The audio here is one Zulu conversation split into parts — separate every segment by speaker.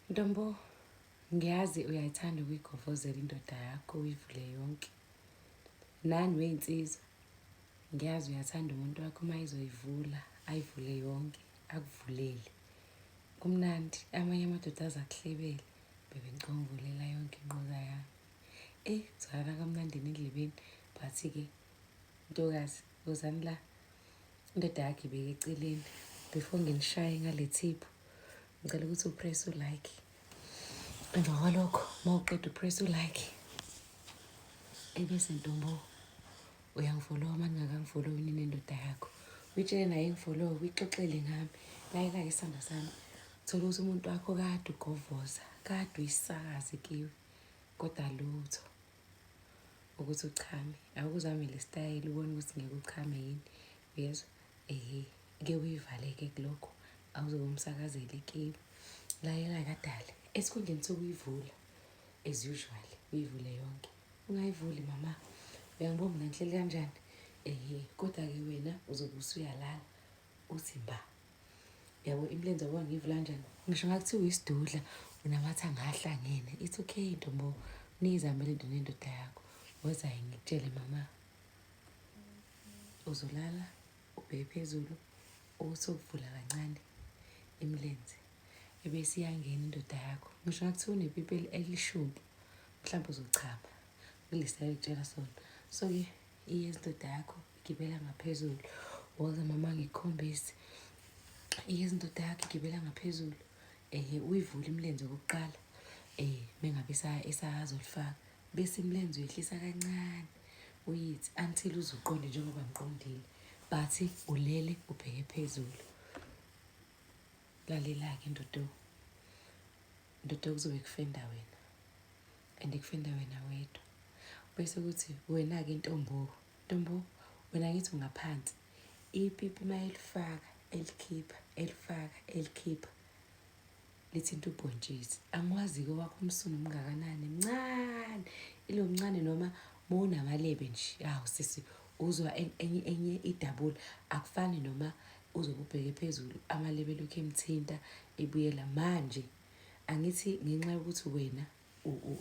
Speaker 1: Ntombo, ngiyazi uyayithanda ukuyigovozela indoda yakho uyivule yonke. Nani weyinsizwa, ngiyazi uyathanda umuntu wakho uma ezoyivula, ayivule yonke, akuvulele. Kumnandi, amanye amadoda aze akuhlebele, bebe ngicela ungivulela yonke inqoza yami. Eh, kuzwakala kamnandi endlebeni, but-ke ntokazi, wozani la. Indoda yakho ibeke eceleni. Before nginishaye ngale thiphu, ngicela ukuthi upress u-like. Emva kwalokho, uma uqeda upress u-like, ebese ntombo uyangifolowa uma ningakangifolowi nini nendoda yakho. Uyitshele naye ingifolowe, uyixoxele ngami. Layela-ke isandla sami. Thola ukuthi umuntu wakho kade ugovoza, kade uyisakaze kiwe, kodwa lutho. Ukuthi uchame. Awukuzame le style ubone ukuthi ngeke uchame yini. Uyezwa? Ehhe. Ke uyivaleke kulokho. Awuzobe umsakazele ikiwi. Lalela kadali. Esikhundleni sokuyivula as usual, uyivule yonke. Ungayivuli mama. Uyangibona mina ngihleli kanjani? Ehhe, kodwa-ke wena uzobe usuyalala uthi mba. Yabo imilenze yabo ngiyivula kanjani? Ngisho ngakuthiwa uyisidudla unamathanga ahlangene. It's okay ntombo. Niyizamele into nendoda yakho. Woza ngikutshele mama. Uzolala ubheke phezulu uthi ukuvula kancane imilenze ebese iyangena indoda yakho. Ngisho ngakuthiwa unepipi elishumpu mhlawumbe uzochama kulesi ayokutshela sona. So-ke iye indoda yakho igibela ngaphezulu. Woza mama ngikukhombise. Iye indoda yakho igibela ngaphezulu. Uyivule imilenze okokuqala. Mengabe esazolifaka. Bese imilenze uyehlisa kancane. Uyithi until uze uqonde njengoba ngiqondile. But ulele ubheke phezulu. Lalela-ke ndodo. Ndodo kuzobe kufenda wena. And kufenda wena wedwa. Bese kuthi wena-ke ntombo, ntombo wena ngithi ungaphansi. Ipipi mayelifaka, elikhipha, elifaka, elikhipha. Lithinta ubhontshisi. Angiwazi-ke owakho umsunu umngakanani, mncane. Ilo mncane noma mowunamalebe nje. Hawu sisi, uzwa enye enye idabula. Akufani noma uzobe ubheke phezulu amalebe lokhu emthinta ebuyela manje. Angithi ngenxa yokuthi wena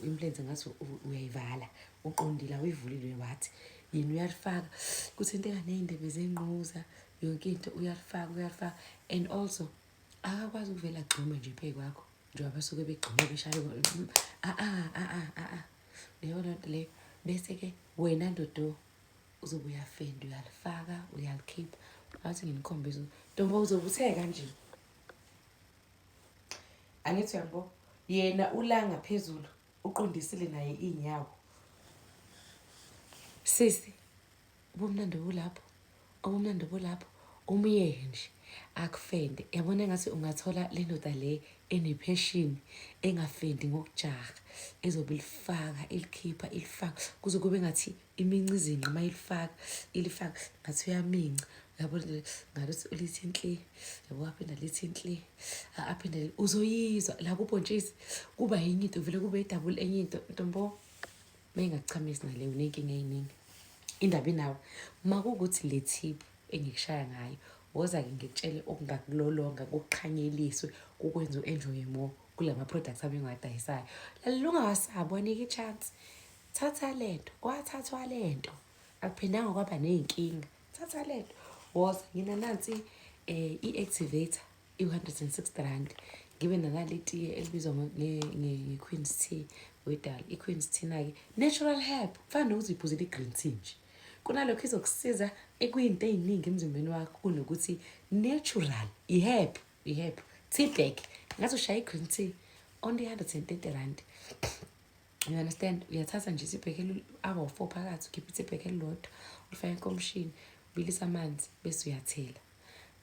Speaker 1: imilenze ngathi uyayivala, uqondile awuyivulile wathi yena uyalifaka kuthinteka ney'ndebe zengquza yonke into uyalifaka uyalifaka and also akakwazi ukuvela agxume nje phezu kwakho njengoba basuke begxume beshaye a leyo nto leyo. Bese-ke wena ndodo uzobe uyafenda uyalifaka uyalikhipha. Ngathi nginikhombise ntombo uzobe uthe kanje. Angithi uyabo yena ulanga phezulu uqondisile naye iy'nyawo. Sisi ubumnandi obulapho, ubumnandi obulapho umyeke nje akufende. Yabona engathi ungathola le ndoda le ene-passion engafendi ngokujaha ezobe ilifaka ilikhipha ilifaka kuze kube ngathi iminca izinqa uma ilifaka ilifaka ngathi uyaminca uyabona ngathi ulithi nhli yabo aphinda lithi nhli aphinde uzoyizwa la kubhontshisi kuba yinye into vele kube idabula enye into ntombo mayingakuchamisi nale unenkinga eyiningi indaba inawo makukuthi le tip engikushaya ngayo woza-ke ngikutshele okungakulolonga kuqhanyeliswe kukwenza u-enjoye more kulama products ami engiwadayisayo. Lalela ungawasabi wanike i-chance. Thatha lento, kwathathwa lento. Akuphindanga kwaba ney'nkinga. Thatha lento. Woza ngina nansi i-activator i-160 rand. Ngibe nanali itiye elibizwa nge-Queen's Tea wedala. I-Queen's Tea na-ke natural herb. Kufana nokuthi uyiphuzela i-green tea nje. Kunalokho izokusiza ekuyinto ey'ningi emzimbeni wakho kunokuthi natural i-herb, i-herb. Tea bag. Ngathi ushaya i-green tea only 130 rand. You understand? Uyathatha nje tea bag awu-4 phakathi, ukhipha i-tea bag elilodwa, ulifake enkomishini, ubilise amanzi bese uyathela.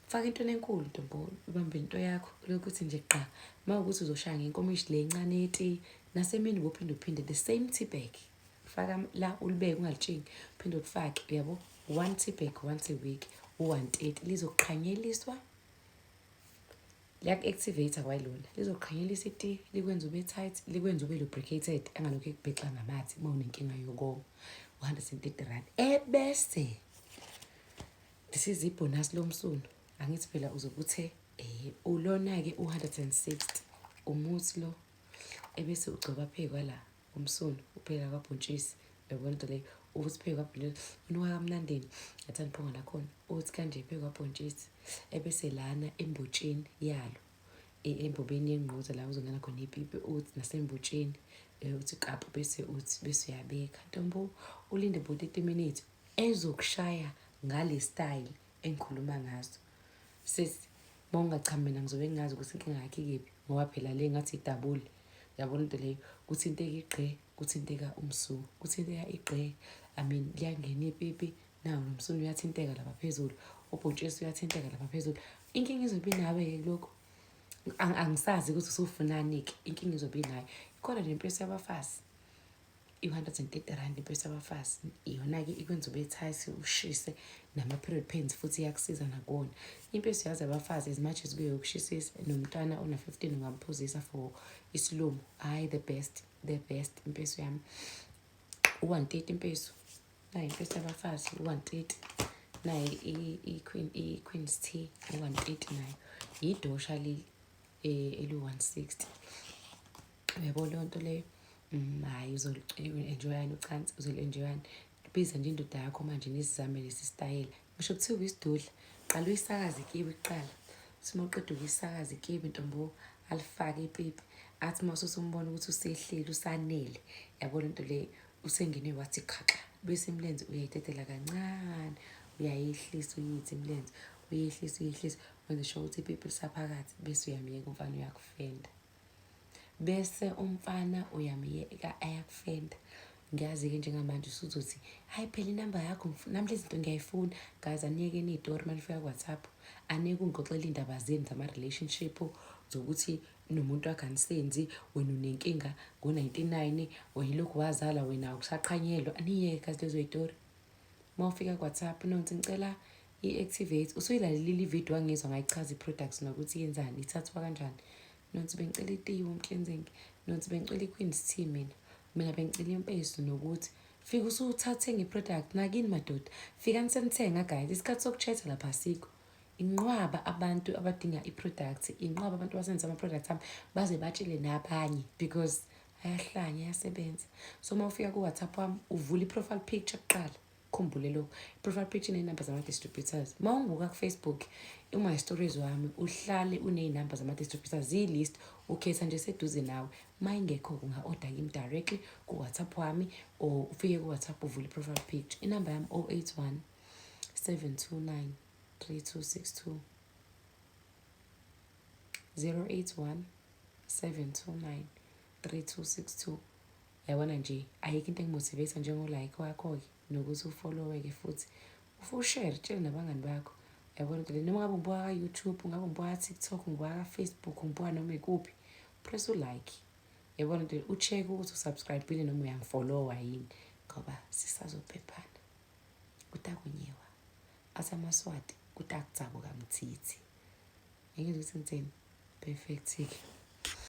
Speaker 1: Faka into enkulu ntombo, ubambe into yakho lokuthi nje qa. Uma ukuthi uzoshaya ngenkomishi le encane yetiye, nasemini ubophinde uphinde the same tea bag. Faka la ulibeke ungalitshingi, uphinde ulifake uyabo. One tea bag once a week, u-130 lizoqhanyeliswa. Liyaku-activate kwayilona. Lizoqhanyelisa itiye, likwenze ube tight, likwenze ube lubricated, engalokhu ekubhexa ngamathe uma unenkinga yokoma. 130 rand. Ebese this is ibhonasi lomsunu. Angithi phela uzobe uthe ulona-ke u-160. Umuthi lo ebese ugcoba phezu kwala umsunu uphela kwabhontshisi uyabona into leyo uthi phezu kwabhontshisi unuka kamnandini ngathanda iphunga lakhona uthi kanje phezu kwabhontshisi ebese lana embotsheni yalo embobeni yengquza la uzongena khona ipipi uthi nasembotsheni uthi kapu bese uthi bese uyabeka ntombo ulinde bo 30 minutes ezokushaya ngale style engikhuluma ngaso sisi uma ungachami mina ngizobe ngingazi ukuthi inkinga yakhe ikephi ngoba phela le ngathi idabule yabona into leyo kuthinteka igqe kuthinteka umsu kuthinteka igqe i mean liyangena ipipi nawo nomsunu uyathinteka lapha phezulu ubhontshisi uyathinteka lapha phezulu inkinga izobe inawe-ke kulokhu angisazi ukuthi usufunani-ke inkinga izobe inayo ikhona nempesi yabafazi i-130 rand impesi yabafazi iyona-ke ikwenza ube tight ushise nama-period pains futhi iyakusiza nakuwona impesi yazi abafazi as much as kuyokushisisa nomntwana ona-15 ungamphuzisa for isilumo hhayi the best the best impesu yami u-130 impesu nayi impesi yabafazi u-130 nayi i-queen i-queen's tea u-130 nayo yidosha leli elu-160 uyabo leyo nto leyo hhayi uzolu-enjoyani ucansi uzolu-enjoyani biza nje indoda yakho manje nisizame lesi sitayela ngisho kuthiwa isidudla qala uyisakaze ikiwi kuqala uthi uma uqeda ukuyisakaza ikiwi ntombo alifake ipipi athi uma ususumbona ukuthi usehleli usanele yabo lento le usengene wathi khaxa bese imilenze uyayitetela kancane uyayehlisa uyithi imilenze uyehlisa uyehlisa wenze sure ukuthi ipipi lisaphakathi bese uyamyeka umfana uyakufenda bese umfana uyamyeka ayakufenda ngiyazi-ke njengamanje usuzothi hayi phela inamba yakho nami lezi zinto ngiyayifuna guys aniyekeni iy'tori uma nifika ku-whatsapp aniyeke ungixoxela iy'ndaba zenu zama-relationship zokuthi nomuntu wakhe anisenzi wena unenkinga ngo-99 wena ilokhu wazala wena awusaqhanyelwa aniyeke guys lezo y'tori uma ufika ku-whatsapp nonsi ngicela i-activate usuyilalelile ividiyo wangizwa ngayichaza i-products nokuthi yenzani ithathwa kanjani nonsi bengicela itiyi womcleansing nonsi bengicela i-queen's tea mina mina bengicela impesu nokuthi fika usuthathe nge-product nakini madoda fika nisenithenga guys isikhathi sokuchatha lapha asikho inqwaba abantu abadinga i-product inqwaba abantu abasebenzisa ama-product ami baze batshele nabanye because ayahlanya ayasebenza so uma ufika ku-whatsapp wami uvula i-profile picture kuqala khumbule lokho i-profile picture iney'namba zama-distributors uma ungibuka ku-facebook uma stories wami uhlale uney'namba zama-distributors ziyi-list ukhetha nje seduze nawe uma ingekho unga-order kimi directly ku-whatsapp wami or ufike ku-whatsapp uvule i-profile picture inamba yami 081 729 3262 081 729 3262 yabona nje ayikho into engimotivate njengo-like wakho-ke nokuthi ufollowe-ke futhi ushare tshele nabangani bakho yabona into le noma ngabe ngibuka ka-youtube ngabe ngibuka ka-tiktok ngibuka ka-facebook ngibuka noma ikuphi press u-like yabona into le u-check ukuthi usubscribe-ile noma uyangifollowa yini ngoba sisazophephana kutakunyiwa athi amaswati kutakudzabuka mthithi ngeke ukuthi ngithini perfect-ke.